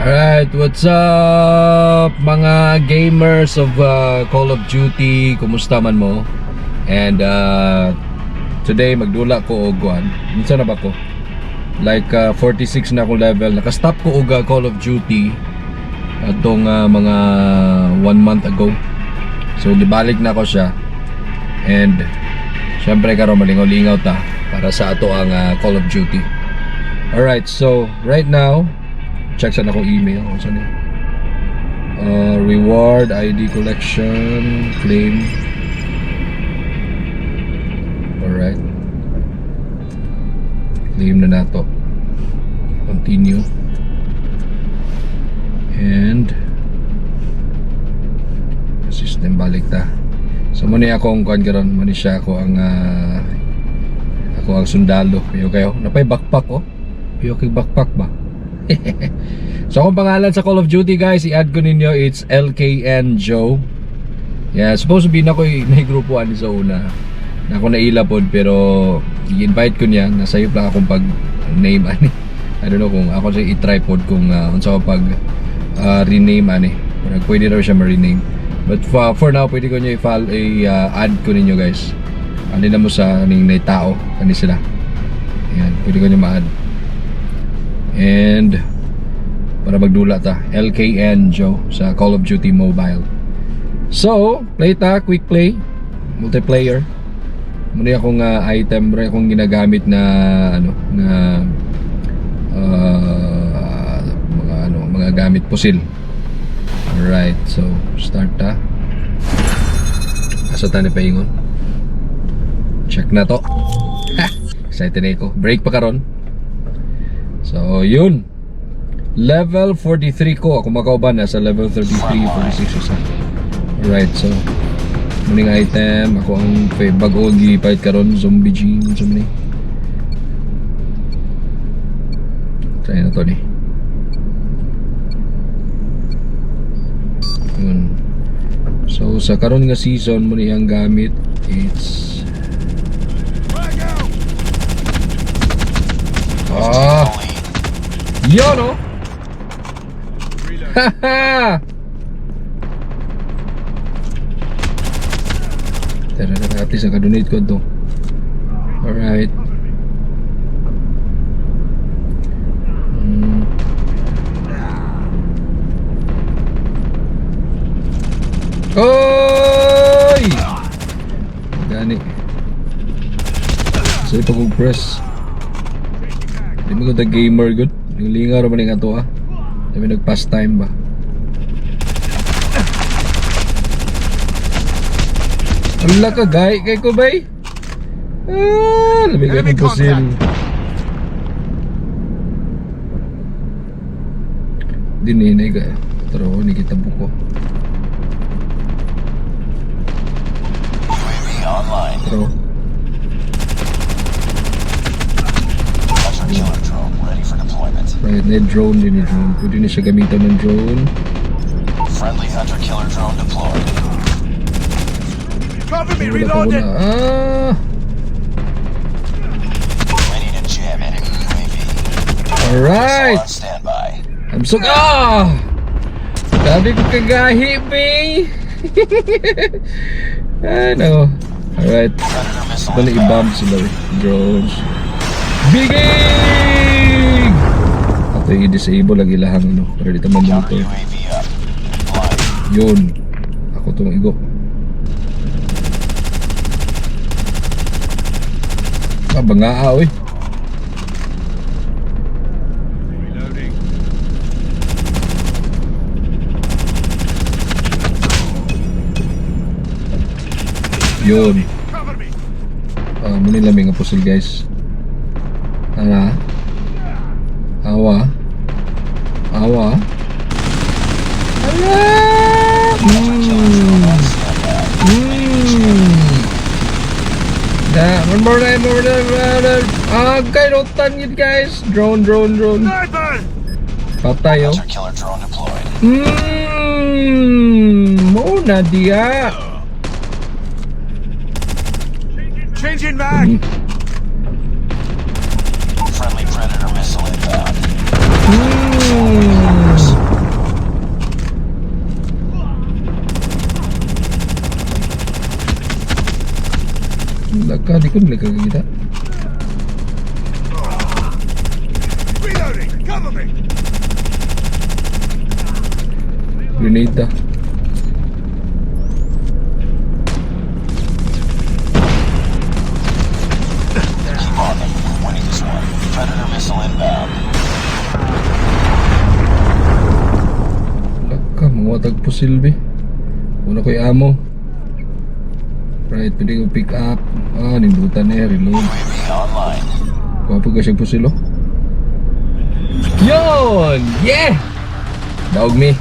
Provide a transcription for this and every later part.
Alright, what's up, mga gamers of Call of Duty? Kumusta man mo? And today magdula ko og kuan. Unsa na ba ko? Like 46 na akong level. Naka-stop ko og Call of Duty atong mga one month ago. So gibalik na ko siya. And syempre karon malingaw-lingaw ta para sa ato ang Call of Duty. Alright, so right now check sa akong email unsa ni, reward ID collection claim. Alright, claim na nato, continue, and system, balik ta. So mo ni akong kuan karon, mo ni siya ako ang ako ang sundalo. Kayo kayo napay backpack, oh, kayo kay backpack ba? So akong pangalan sa Call of Duty, guys, i-add ko ninyo, it's LKN Joe. Yeah, supposed to be na ko na grupo ani sa una. Na ako naila pod, pero i-invite ko niya, nasayop lang akong pag name ani. I don't know kung ako siya i-try pod kung unsa ko pag rename ani. Pero pwede raw siya ma-rename. But for now, pwede ko niyo i-follow, i-add ko ninyo, guys. Ano na mo sa ning nay tao kani sila. Ayan, pwede ko niyo ma-add. And para magdula ta, LKN Joe sa Call of Duty Mobile. So, play ta, quick play, multiplayer. Muna akong item, muna akong ginagamit na ano na mga ano, mga gamit pusil. Alright, so start ta. Asa ta ni paingon? Check na to. Ha! Excited na ko. Break pa karon. So, yun. Level 43 ko. Ako makauban, nasa level 33, 46 isa. Alright, so muning item, ako ang bago gifight karon, zombie gene, zombie ni. Try na to ni. Yun. So sa karon nga season mo ni ang gamit, it's ah yun, oh. Haha! Tara, tara, at least naka-donate ko to. Alright. Oy! Gani. So, pag press. Di mo ko gamer good. Yung lingaw raman nga to ah. Dami nag-pastime ba? Ala ka, gay kay ko bay. Ah, labi ka Enemy ng pusil. Dininay ka. Tara, ni kita buko. UAV online. Tara. Hunter killer drone ready for deployment. Right, na drone din ni drone. Pwede na siya gamitan ng drone. Friendly hunter killer drone deployed. Cover me, Wala pa reloading! wala. Ah! Ready to jam enemy UAV. Alright! On standby. I'm so... Ah! Sabi ko kagahi, bay! Ano? Alright. Predator missile Ito na inbound. I-bomb sila eh. Drones. Bigig! Ato i-disable ang ilahang ano para dito Counter ma-monitor. UAV up. Blind. Yun. Ako tong igo. Ah, bangaa oy. Reloading. Yun. Cover me! Ah, muna yung lamig nga pusil, guys. Tara. Awa. Awa. Ala! Da, one more time, one more time, one more time. Ah, kay rotan yun, guys. Drone, drone, drone. Sniper! Patay, oh. Hunter killer drone deployed. Mo na diya. Changing mag! Friendly Predator missile inbound. Di ko nila kakita. Reloading. Cover me. Grenade ta. Keep on them. We're winning this one. Predator missile inbound. Laka, mga tag pusil be. Una ko'y amo. Right, pwede ko pick up. Ah, nindutan eh, reload. UAV online. Gwapo ka siyang pusil oh. Yun! Yeah! Daog mi.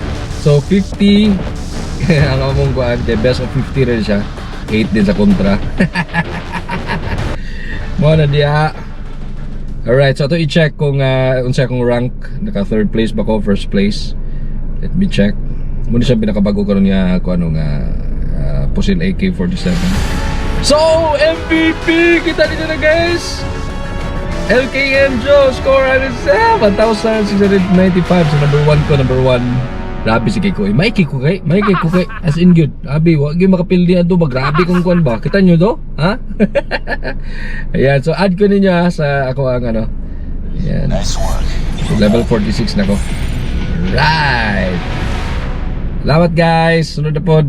So, 50 ang among kuan, the best of 50 rin siya. 8 din sa kontra. Mo na diha. Alright, so ato i-check kung unsa akong rank. Naka third place ba ko, first place. Let me check. Muna siya pinakabago karon nga kung ano nga pusil AK-47. So, MVP! Kita ninyo na, guys! LKM Joe score 1,695. So number 1 ko, number 1. Grabe si Kiko eh. May Kiko kay, may Kiko kay. As in good. Abi, wag gyud makapildi ato ba, grabe kung kuan ba. Kita nyo do? Ha? Ayan, so add ko ninyo ha, sa ako ang ano. Ayan. Nice work. So, level 46 na ko. Right. Salamat, guys. Sunod na pod.